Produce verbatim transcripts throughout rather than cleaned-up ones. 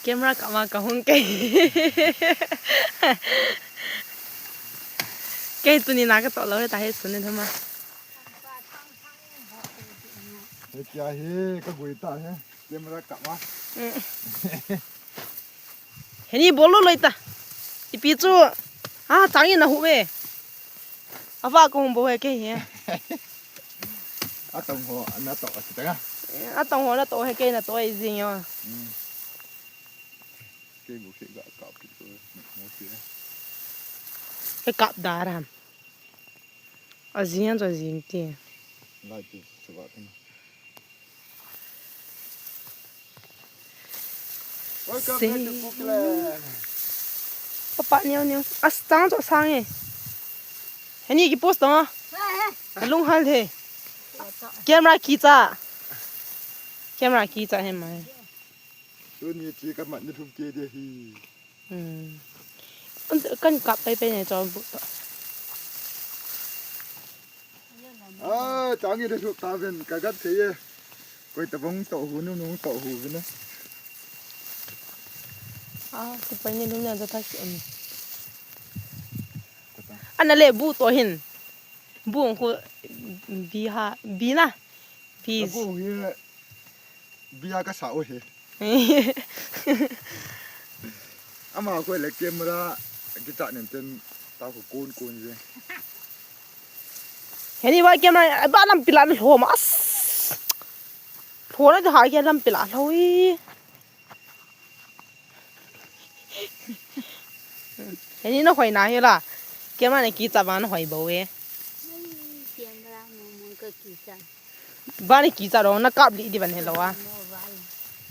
Camera kap ma kahung kei. Kei tuni na katoh lou hita hi suni thama. He kya he, kagui ta he. Camera kap ma. Heni bol lou loi ta. Ipi chu. Ah, chang in na hu ve. Ava ko hum bo he kei he. Atong ho natoh a sita nga. Atong ho natoh he kei natoh ai jing yo. Kei bu kei ga kap ki ko mo ki. He kap da ram. A jing an cho jing ti. Lai ti chu ba ti. Welcome back to Pukland. Papa niu niu. As tang cho sang e. Heni ki post tang. Lung hal the. Camera kicha. Camera kicha he mai. Tuni chi ka mat ni thum ke de hi. Hmm. Kan kap pai pai ne cho bu to. Ah, changi de suk ta ven ka gat se ye. Koi ta bong to hu nu nu to hu vin. Ah, si pai ni lu ne da ta ki um. Ana le bu to hin. Bu ko bi ha, bi na. Bi. Bu hi. Bia ka sa o he. Ama ko le camera kita nen ten ta ko kon kon je. Heni ba camera ba lam pila lo ma as. Lo na ha ke lam pila lo i. Heni na hoi na hi la. Camera ne kicha ba na hoi bo e. Camera mo mo ka kicha. Bani kicha rong na kap li di ban hello a.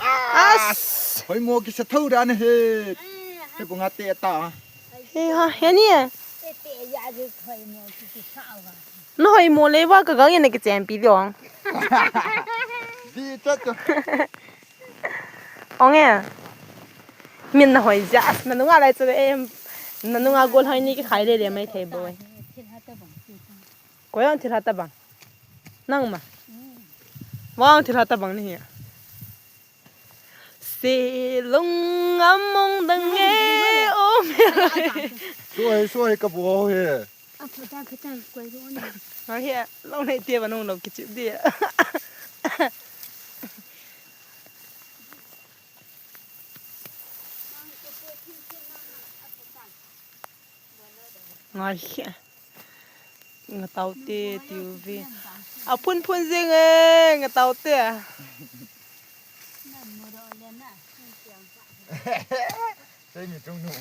As. Hoi mo ki sa thau dan he. He bunga te ta. He ha, he ni e. Na hoi mo le ba ka gang ina ki chem pi dong. Di chat to. Ong e. Min na hoi ja, na nunga lai chu em. Na nunga gol hai ni ki khai le le mai thei bo e. Koi ang thilha tabang. Nang ma. Wang thilha tabang ni hi. Silung among dang e o me. Suai, suai ka bo he. Apata kata koi ro ni. Ha he, long nei te ba nong lo kichi dia. Ngai hia. Nga tau te tiu ve. A phun phun jeng e, nga tau te. Sei mi chung nu.